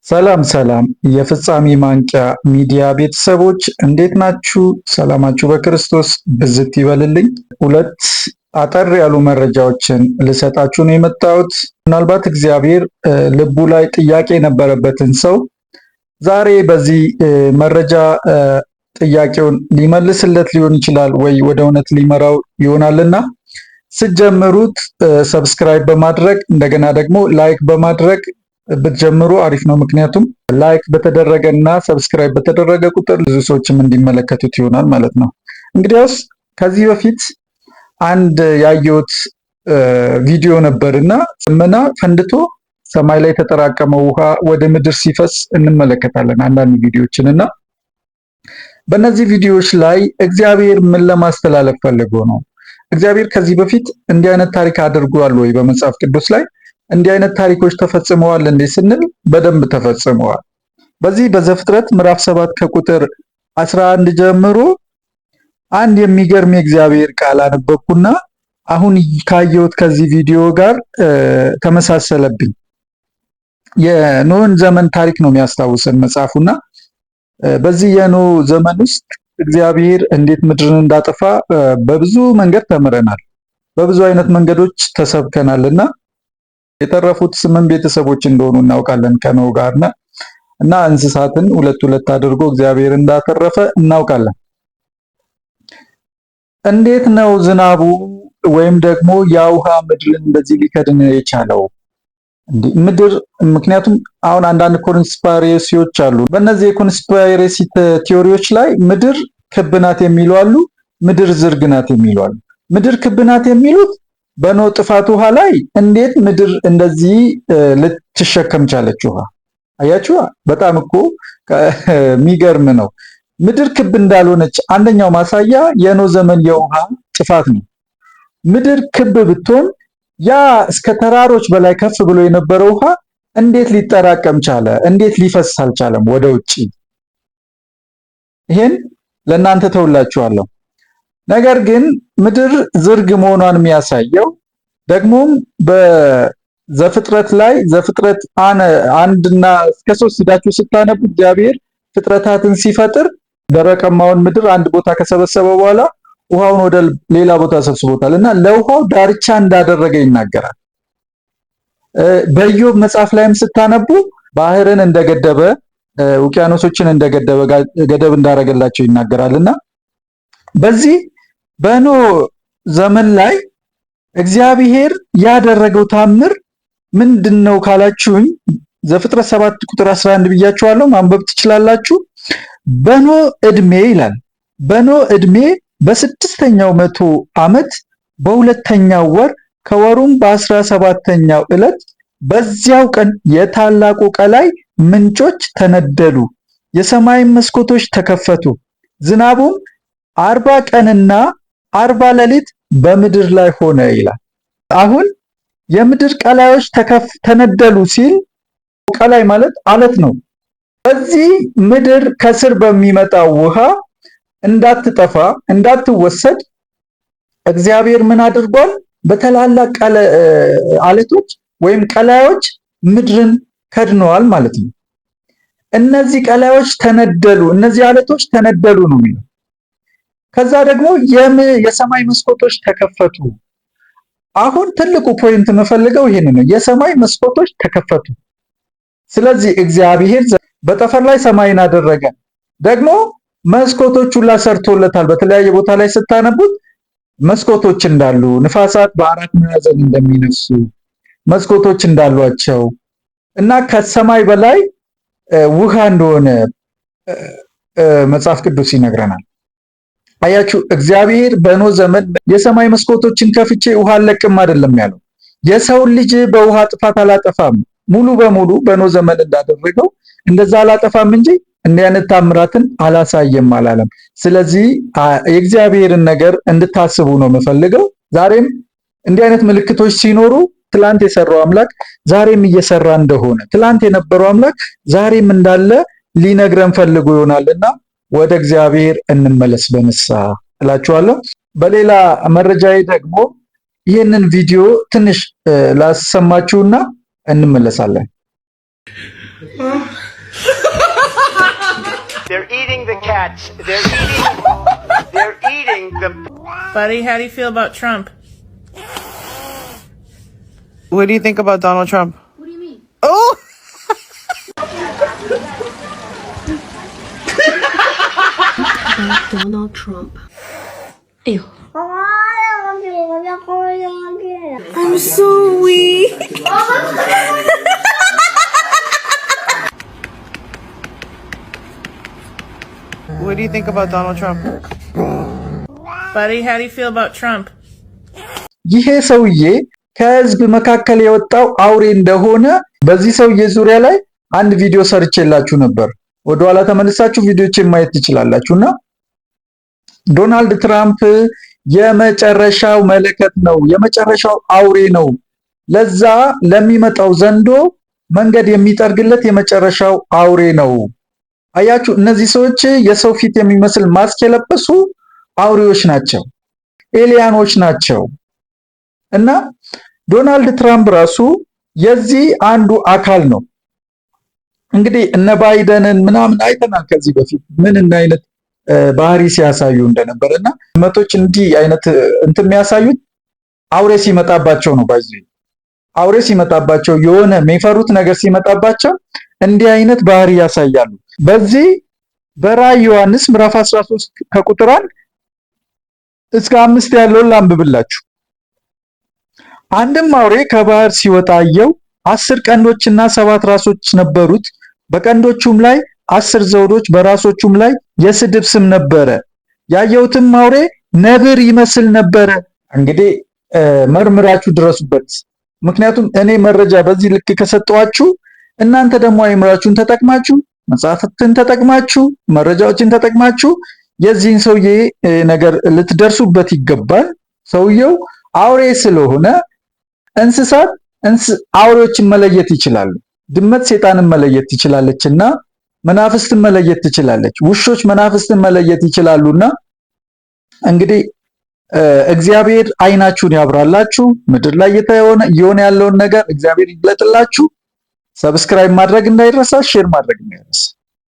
ሰላም ሰላም የፍጻሜ ማንቂያ ሚዲያ ቤተሰቦች እንዴት ናችሁ? ሰላማችሁ በክርስቶስ ብዝት ይበልልኝ። ሁለት አጠር ያሉ መረጃዎችን ልሰጣችሁ ነው የመጣሁት። ምናልባት እግዚአብሔር ልቡ ላይ ጥያቄ የነበረበትን ሰው ዛሬ በዚህ መረጃ ጥያቄውን ሊመልስለት ሊሆን ይችላል ወይ ወደ እውነት ሊመራው ይሆናልና ስትጀምሩት subscribe በማድረግ እንደገና ደግሞ like በማድረግ ብትጀምሩ አሪፍ ነው። ምክንያቱም like በተደረገ እና subscribe በተደረገ ቁጥር ብዙ ሰዎችም እንዲመለከቱት ይሆናል ማለት ነው። እንግዲያውስ ከዚህ በፊት አንድ ያየሁት ቪዲዮ ነበር እና ደመና ፈንድቶ ሰማይ ላይ የተጠራቀመው ውሃ ወደ ምድር ሲፈስ እንመለከታለን አንዳንድ ቪዲዮዎችን። እና በእነዚህ ቪዲዮዎች ላይ እግዚአብሔር ምን ለማስተላለፍ ፈልጎ ነው? እግዚአብሔር ከዚህ በፊት እንዲህ አይነት ታሪክ አድርጓል ወይ? በመጽሐፍ ቅዱስ ላይ እንዲህ አይነት ታሪኮች ተፈጽመዋል እንዴ ስንል በደንብ ተፈጽመዋል። በዚህ በዘፍጥረት ምዕራፍ 7 ከቁጥር 11 ጀምሮ አንድ የሚገርም የእግዚአብሔር ቃል አነበብኩና አሁን ካየሁት ከዚህ ቪዲዮ ጋር ተመሳሰለብኝ። የኖህን ዘመን ታሪክ ነው የሚያስታውሰን መጽሐፉና በዚህ የኖህ ዘመን ውስጥ እግዚአብሔር እንዴት ምድርን እንዳጠፋ በብዙ መንገድ ተምረናል። በብዙ አይነት መንገዶች ተሰብከናልና የተረፉት 8 ቤተሰቦች እንደሆኑ እናውቃለን ከኖህ ጋርና እና እንስሳትን ሁለት ሁለት አድርጎ እግዚአብሔር እንዳተረፈ እናውቃለን። እንዴት ነው ዝናቡ ወይም ደግሞ ያ ውሃ ምድርን እንደዚህ ሊከድን የቻለው? ምድር ምክንያቱም አሁን አንዳንድ conspiracy ዎች አሉ። በእነዚህ የ conspiracy theory ዎች ላይ ምድር ክብ ናት የሚሉ አሉ፣ ምድር ዝርግ ናት የሚሉ አሉ። ምድር ክብ ናት የሚሉት በኖህ ጥፋት ውሃ ላይ እንዴት ምድር እንደዚህ ልትሸከም ቻለች ውሃ? አያችሁ፣ በጣም እኮ የሚገርም ነው። ምድር ክብ እንዳልሆነች አንደኛው ማሳያ የኖህ ዘመን የውሃ ጥፋት ነው። ምድር ክብ ብትሆን ያ እስከ ተራሮች በላይ ከፍ ብሎ የነበረው ውሃ እንዴት ሊጠራቀም ቻለ? እንዴት ሊፈስ አልቻለም ወደ ውጪ? ይሄን ለእናንተ ተውላችኋለሁ። ነገር ግን ምድር ዝርግ መሆኗን የሚያሳየው ደግሞም በዘፍጥረት ላይ ዘፍጥረት 1ና እስከ 3 ሂዳችሁ ስታነቡ እግዚአብሔር ፍጥረታትን ሲፈጥር ደረቀማውን ምድር አንድ ቦታ ከሰበሰበው በኋላ ውሃውን ወደ ሌላ ቦታ ሰብስቦታል እና ለውሃው ዳርቻ እንዳደረገ ይናገራል። በኢዮብ መጽሐፍ ላይም ስታነቡ ባህርን እንደገደበ፣ ውቅያኖሶችን እንደገደበ፣ ገደብ እንዳደረገላቸው ይናገራልና በዚህ በኖህ ዘመን ላይ እግዚአብሔር ያደረገው ታምር ምንድነው ካላችሁኝ ዘፍጥረት 7 ቁጥር 11 ብያችኋለሁ፣ ማንበብ ትችላላችሁ። በኖህ እድሜ ይላል፣ በኖህ እድሜ በስድስተኛው መቶ ዓመት በሁለተኛው ወር ከወሩም በ17ኛው ዕለት በዚያው ቀን የታላቁ ቀላይ ምንጮች ተነደሉ፣ የሰማይም መስኮቶች ተከፈቱ፣ ዝናቡም 40 ቀንና 40 ሌሊት በምድር ላይ ሆነ ይላል። አሁን የምድር ቀላዮች ተነደሉ ሲል ቀላይ ማለት አለት ነው። በዚህ ምድር ከስር በሚመጣው ውሃ እንዳትጠፋ እንዳትወሰድ እግዚአብሔር ምን አድርጓል? በታላላቅ አለቶች ወይም ቀላዮች ምድርን ከድነዋል ማለት ነው። እነዚህ ቀላዮች ተነደሉ፣ እነዚህ አለቶች ተነደሉ ነው የሚለው። ከዛ ደግሞ የሰማይ መስኮቶች ተከፈቱ። አሁን ትልቁ point የምፈልገው ይሄን ነው። የሰማይ መስኮቶች ተከፈቱ። ስለዚህ እግዚአብሔር በጠፈር ላይ ሰማይን አደረገ። ደግሞ መስኮቶች ሁላ ሰርቶለታል። በተለያየ ቦታ ላይ ስታነቡት መስኮቶች እንዳሉ፣ ንፋሳት በአራት ማዕዘን እንደሚነፍሱ መስኮቶች እንዳሏቸው እና ከሰማይ በላይ ውሃ እንደሆነ መጽሐፍ ቅዱስ ይነግረናል። አያችሁ፣ እግዚአብሔር በኖህ ዘመን የሰማይ መስኮቶችን ከፍቼ ውሃ አልለቅም አይደለም ያለው። የሰውን ልጅ በውሃ ጥፋት አላጠፋም፣ ሙሉ በሙሉ በኖህ ዘመን እንዳደረገው እንደዛ አላጠፋም እንጂ እንዲህ አይነት ታምራትን አላሳየም አላለም። ስለዚህ የእግዚአብሔርን ነገር እንድታስቡ ነው የምፈልገው። ዛሬም እንዲህ አይነት ምልክቶች ሲኖሩ ትላንት የሰራው አምላክ ዛሬም እየሰራ እንደሆነ፣ ትላንት የነበረው አምላክ ዛሬም እንዳለ ሊነግረን ፈልጎ ይሆናልና ወደ እግዚአብሔር እንመለስ በንስሐ እላችኋለሁ። በሌላ መረጃዬ ደግሞ ይህንን ቪዲዮ ትንሽ ላሰማችሁና እንመለሳለን። They're eating the cats. They're eating the Buddy, how do you feel about Trump? What do you think about Donald Trump? What do you mean? Oh! About Donald Trump. Ew. I'm so weak. What do you think about Donald Trump? Buddy, how do you feel about Trump? ይሄ ሰውዬ ከህዝብ መካከል የወጣው አውሬ እንደሆነ በዚህ ሰውዬ ዙሪያ ላይ አንድ ቪዲዮ ሰርቼላችሁ ነበር። ወደኋላ ተመልሳችሁ ቪዲዮችን ማየት ትችላላችሁ። እና ዶናልድ ትራምፕ የመጨረሻው መለከት ነው፣ የመጨረሻው አውሬ ነው። ለዛ ለሚመጣው ዘንዶ መንገድ የሚጠርግለት የመጨረሻው አውሬ ነው። አያችሁ፣ እነዚህ ሰዎች የሰው ፊት የሚመስል ማስክ የለበሱ አውሬዎች ናቸው፣ alien ኦች ናቸው። እና ዶናልድ ትራምፕ ራሱ የዚህ አንዱ አካል ነው። እንግዲህ እነ ባይደንን ምናምን አይተናል ከዚህ በፊት ምን አይነት ባህሪ ሲያሳዩ እንደነበር። እና ድመቶች እንዲህ አይነት እንትን የሚያሳዩት አውሬ ሲመጣባቸው ነው። By the way፣ አውሬ ሲመጣባቸው፣ የሆነ የሚፈሩት ነገር ሲመጣባቸው እንዲህ አይነት ባህሪ ያሳያሉ። በዚህ በራእይ ዮሐንስ ምዕራፍ 13 ከቁጥር 1 እስከ 5 ያለውን ላንብብላችሁ። አንድም አውሬ ከባህር ሲወጣ አየሁ። 10 ቀንዶችና ሰባት ራሶች ነበሩት። በቀንዶቹም ላይ 10 ዘውዶች፣ በራሶቹም ላይ የስድብ ስም ነበረ። ያየሁትም አውሬ ነብር ይመስል ነበረ። እንግዲህ መርምራችሁ ድረሱበት። ምክንያቱም እኔ መረጃ በዚህ ልክ ከሰጠኋችሁ እናንተ ደግሞ አይምራችሁን ተጠቅማችሁ፣ መጽሐፍትን ተጠቅማችሁ፣ መረጃዎችን ተጠቅማችሁ የዚህን ሰውዬ ነገር ልትደርሱበት ይገባል። ሰውየው አውሬ ስለሆነ እንስሳት አውሬዎችን መለየት ይችላሉ። ድመት ሴጣንን መለየት ትችላለችና መናፍስትን መለየት ትችላለች። ውሾች መናፍስትን መለየት ይችላሉና እንግዲህ እግዚአብሔር አይናችሁን ያብራላችሁ። ምድር ላይ እየሆነ ያለውን ነገር እግዚአብሔር ይግለጥላችሁ። Subscribe ማድረግ እንዳይረሳ፣ share ማድረግ እንዳይረሳ።